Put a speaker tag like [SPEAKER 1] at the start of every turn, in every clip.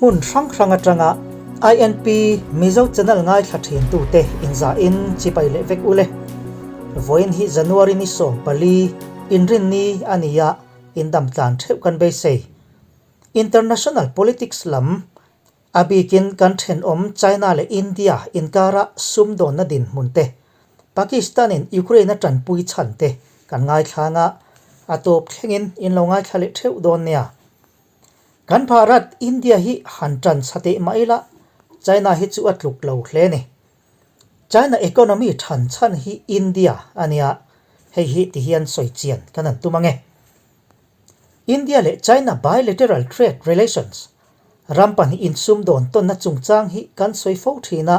[SPEAKER 1] Hmun hrang hrang atanga INP Mizo channel ngaithla thintute inzahin chipai leh vek ule. Vawiin hi January ni 14 inrinni a ni a, indam tlan theuh kan beisei. International politics lam a bikin kan thenawm China leh India inkara sumdawnna dinhmun te, Pakistan-in Ukraine a tanpui chhan te kan ngaithlang a, a tawp thlengin in lo ngaithla leh theuh dawn nia. Kan Bharat, India hi han tan chha teh mah ila China hi chu a tluk lo hle ni. China economy than chhan hi India a nia, hei hi tihian sawi chian kan han tum ange. India leh China bilateral trade relations, ram pahnih insumdawn tawnna chungchang hi kan sawi fo thin a,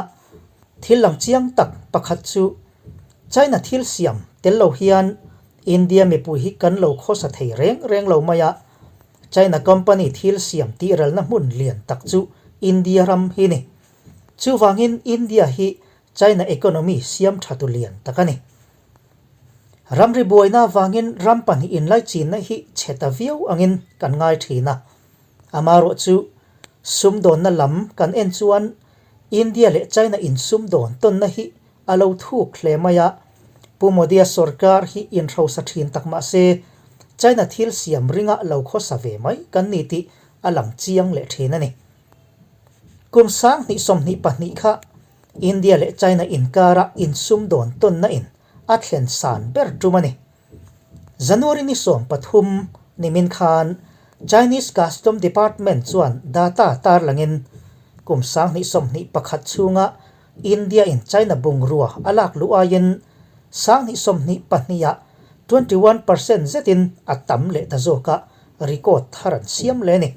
[SPEAKER 1] thil lang chiang tak pakhat chu China thil siam tel lo hian India mipui hi kan lo khawsa thei reng reng lo mai a, China company thil siam tihralna hmun lian tak chu India ram hi ni. Chuvangin India hi China economy siam tha tu lian tak a ni. Ramri buaina avangin ram pahnih inlaichinna hi chhe ta viau angin kan ngai thin a. Amaherawh chu sumdawnna lam kan en chuan India leh China insumdawn tawnna hi a lo thuk hle mai a. Pu Modi-a sorkar hi inhrosa thin tak mah se China thil siam ringa lo khawsa ve mai kan ni tih a lang chiang leh thin a ni. Kum 2022 kha India leh China inkara insumdawn tawnna in a thlen san ber tum a ni. January ni 13 nimin khan Chinese Custom Department chuan data tarlangin kum 2021 chhunga India in China bungrua a lak luh aiin 2022 ah 21% zetin a tam leh ta zawk a, record thar an siam leh a ni.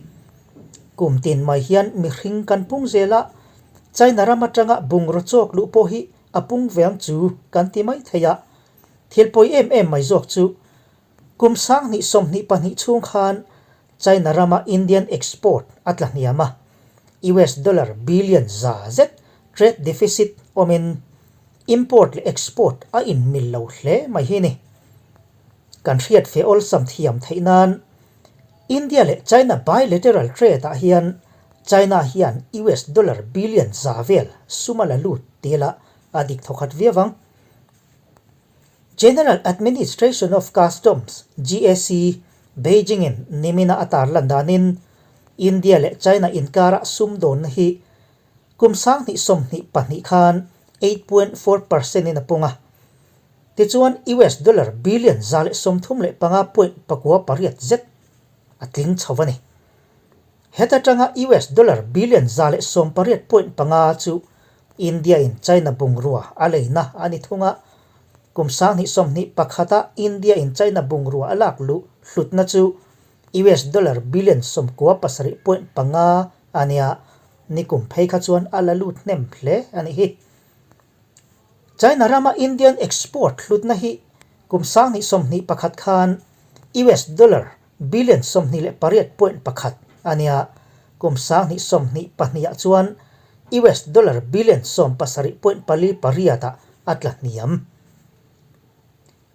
[SPEAKER 1] Kum tin mai hian mihring kan pung zel a, China ram atanga bungraw chawk luh pawh hi a pung ve ang chu kan ti mai thei a. Thil pawi em em mai zawk chu kum 2022 chhung khan China rama Indian export a tla hniam a, US dollar billion za zet trade deficit awmin import leh export a inmil lo hle mai hi ni. Kan hriat fe awlsam thiam theih nan India leh China bilateral trade ah hian China hian US dollar billion za vel sum a la lut tel a, a dik thawkhat viau ang. General Administration of Customs, GAC, Beijing in nimina a tarlan danin India leh China inkara sumdawnna hi kum 2022 khan 8.4% in a pung a. Tichuan US dollar billion 135.98 zet a tling chho a ni. Heta tanga US dollar billion 118.5 chu India in China bungrua a leina a ni thung a. Kum 2021 a India in China bungrua a lak luh hlutna chu US dollar billion 97.5 a nia, nikum phei kha chuan a la lut hnem hle a nih hi. China rama Indian export hlutna hi kum 2021 khan US dollar billion 28.1 a nia, kum 2022 ah chuan US dollar billion 17.48 ah a tla hniam.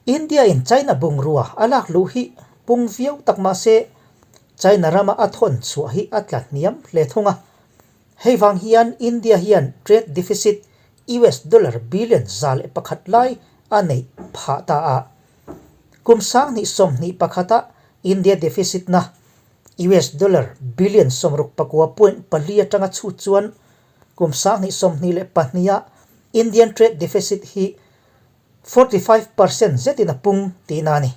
[SPEAKER 1] India in China bungrua a lak luh hi pung viau tak mah se China rama a thawn chhuah hi a tla hniam hle thung a. Hei vang hian India hian trade deficit US dollar billion 101 lai a neih phah ta a. Kum 2021 a India deficit na US dollar billion 69.4 atanga chhut chuan kum 2022 a Indian trade deficit hi 45% zetin a pung tihna a ni.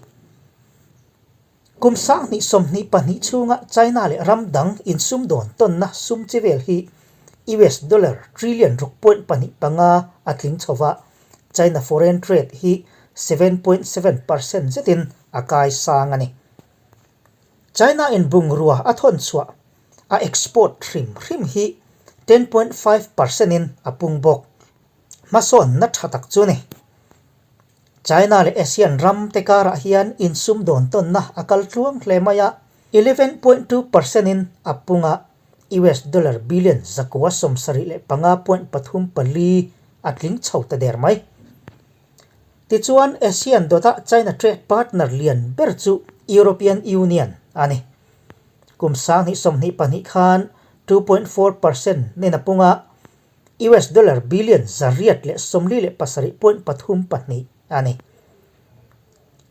[SPEAKER 1] Kum 2022 chhunga China leh ram dang insumdawn tawnna sum chi vel hi US dollar trillion 6.25 a tling chho a, China foreign trade hi 7.7% zetin a kai sang a ni. China in bungrua a thawn chhuah a export hrim hrim hi 10.5% in a pung bawk. Hmasawnna tha tak chu ni. China leh ASEAN ram te karah hian insumdawn tawnna a kal tluang hle mai a, 11.2% in a pung a, US dollar billion 175.34 a tling chho ta der mai. Tichuan ASEAN dawta China trade partner lian ber chu European Union a ni. Kum 2022 khan 2.4 percent nen a pung a, US dollar billion 147.32 a ni.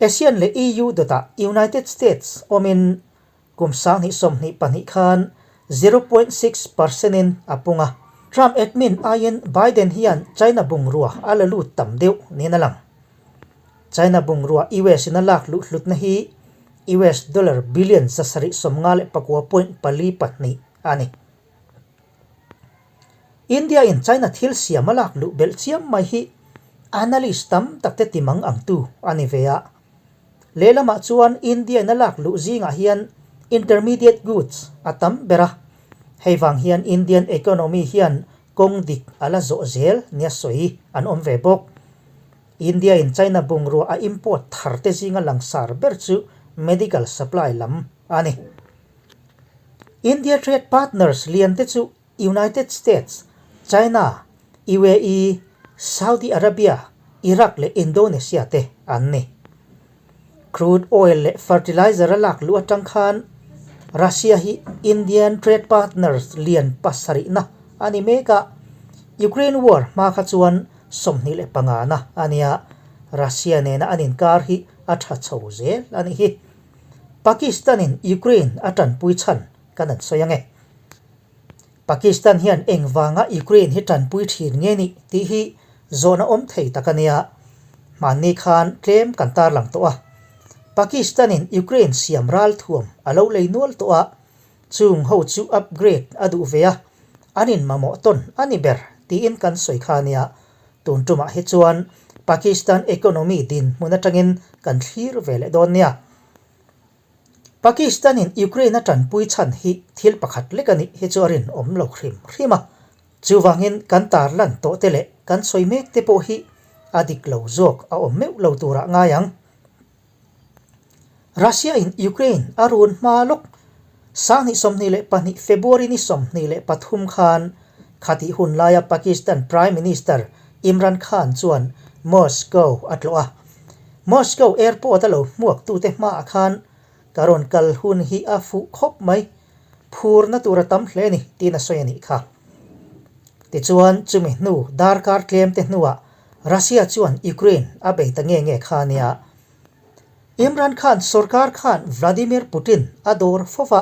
[SPEAKER 1] ASEAN leh EU dawtah United States awmin kum 2022 khan 0.6 percent in a pung a. Trump admin aiin Biden hian China bungrua a la lut tam deuh niin a lang. China bungrua US in a lak luh hlutna hi US dollar billion 759.42 a ni. India in China thil siam a lak luh belh chiam mai hi analyst tam tak te timang ang tu a ni ve a. Lehlamah chuan India in a lak luh zingah hian intermediate goods a tam ber a, hei vang hian Indian economy hian kawng dik a la zawh zel nia sawi an awm ve bawk. India in China bungrua a import thar te zinga langsar ber chu medical supply lam a ni. India trade partners lian te chu United States, China, UAE, Saudi Arabia, Iraq leh Indonesia te an ni. Crude oil leh fertilizer a lak luh atang khan Russia hi Indian trade partners lian pasarihna a ni mek a, Ukraine war hma kha chuan 25 na a nia, Russia nena an inkar hi a tha chho zel a nih hi. Pakistan in Ukraine a tanpui chhan kan an sawi ange. Pakistan hian engvanga Ukraine hi tanpui thin nge nih tih hi zawhna awm thei tak a nia. Hmanni khan tlem kan tarlang tawh a. Pakistan in Ukraine siam ral thuam a lo lei nual tawh a, chung ho chu upgrade a duh ve a, an in mamawh tawn a ni ber tiin kan sawi kha a nia. Tun tumah hi chuan Pakistan economy dinhmun atangin kan thlir ve leh dawn nia. Pakistan in Ukraine a tanpui chhan hi thil pakhat lek a nih hi chu a rinawm lo hrim hrim a. Chuvangin kan tarlan tawh te leh kan sawi mek te pawh hi a dik lo zawk a awm meuh lo turah ngai ang. Russia in Ukraine a run hma lawk 2022 February ni 23 khan khatih hun laia Pakistan Prime Minister Imran Khan chuan Moscow a tlawh a. Moscow airport a lo hmuaktute hmaah khan ka rawn kal hun hi a fuh khawp mai, phurna tur a tam hle a ni tiin a sawi a nih kha. Tichuan chumi hnu darkar tlemte hnuah Russia chuan Ukraine a bei ta nge nge kha a nia. Imran Khan sorkar khan Vladimir Putin a dawr fova,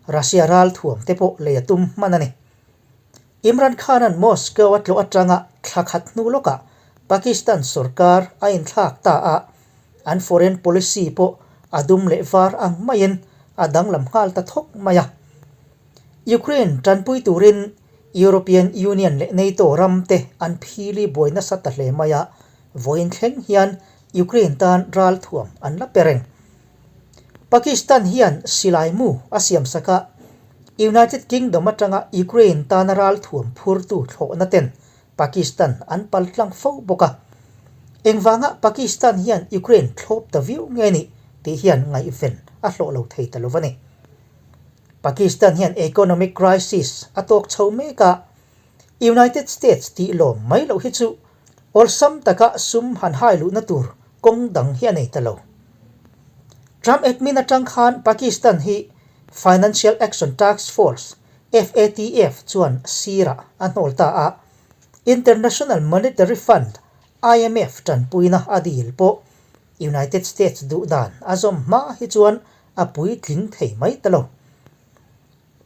[SPEAKER 1] Russia ral thuam te pawh lei a tum hman a ni. Imran Khan-a'n Moscow a tlawh atanga thla khat hnu lawkah Pakistan sorkar a inthlak ta a, an foreign policy pawh a dum leh var ang maiin a danglam nghal ta thawk mai a. Ukraine tanpui turin European Union leh NATO ram te an phili buai nasa ta hle mai a, vawiin thleng hian Ukraine tan ralthuam an la pe reng. Pakistan hian silai mu a siamsak a, United Kingdom atanga Ukraine tana ralthuam phurtu thlawhna ten Pakistan an pal tlang fo bawk a. Engvanga Pakistan hian Ukraine thlawp ta viau nge nih tih hian ngaihven a hlawh lo thei ta lo a ni. Pakistan hian economic crisis a tawk chho mek a, United States tih lawm mai loh hi chu awlsam taka sum han hai luhna tur kawng dang hi a nei ta lo. Trump admin atang khan Pakistan hi Financial Action Task Force, FATF, chuan sirah a hnawl ta a, International Monetary Fund, IMF, tanpuina a dil pawh United States duh dan a zawm hma hi chuan a puitling thei mai ta lo.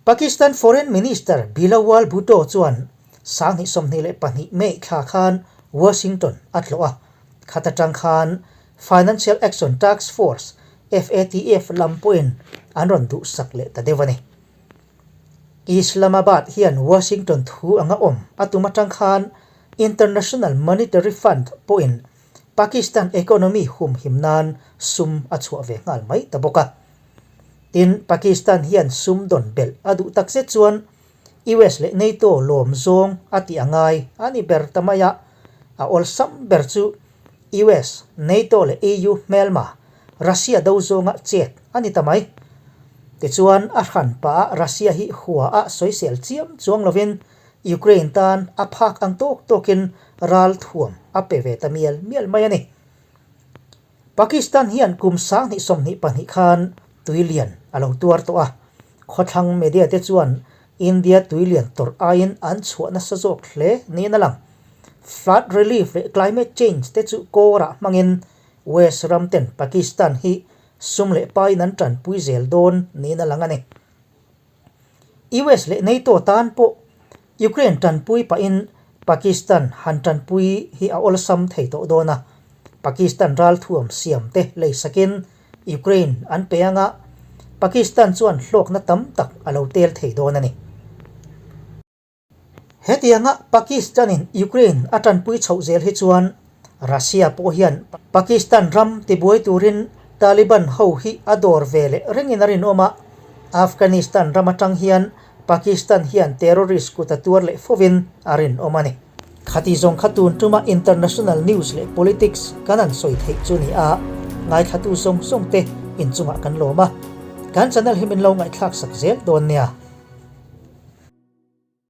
[SPEAKER 1] Pakistan Foreign Minister Bilawal Bhutto chuan 2022 May thla khan Washington a tlawh a, khat atang khan Financial Action Task Force, FATF, lam pawhin an rawn duhsak leh ta deuh a ni. Islamabad hian Washington thu anga awm a tum atang khan International Monetary Fund pawhin Pakistan economy humhim nan sum a chhuah ve nghal mai ta bawk a. Tin, Pakistan hian sum dawn belh a duh tak zet chuan US leh NATO lawm zawng a tih a ngai a ni ber ta mai a, a awlsam ber chu US, NATO leh EU hmelma Russia do zawnga chet a ni ta mai. Tichuan, a hran pah ah Russia hi hua a sawisel chiam chuang lovin Ukraine tan a phak ang tawk tawkin ral thuam a pe ve ta mial mial mai a ni. Pakistan hian kum 2022 khan tui lian a lo tuar tawh a, khawthlang media te chuan India tuilian tawrh aiin an chhuah nasa zawk hle niin a lang. Flood relief leh climate change te chu kawrah hmangin West ram ten Pakistan hi sum leh pain an tanpui zel dawn niin a lang a ni. US leh NATO tan pawh Ukraine tanpui pahin Pakistan han tanpui hi a awlsam thei tawh dawn a, Pakistan ralthuam siam te leisakin Ukraine an pe anga Pakistan chuan hlawkna tam tak a lo tel thei dawn a ni. Hetianga Pakistan-in Ukraine a tanpui chhoh zel hi chuan Russia pawh hian Pakistan ram tibuai turin Taliban ho hi a dawr ve leh rengin a rinawm a, Afghanistan ram atang hian Pakistan hian terrorist kut a tuar leh fovin a rinawm a ni. Khati zawng kha tun tuma international news leh politics kan han sawi theih chu ni a, ngaithlatu zawng zawng te inchungah kan lawm a, kan channel hi min lo ngaihthlak sak zel dawn nia.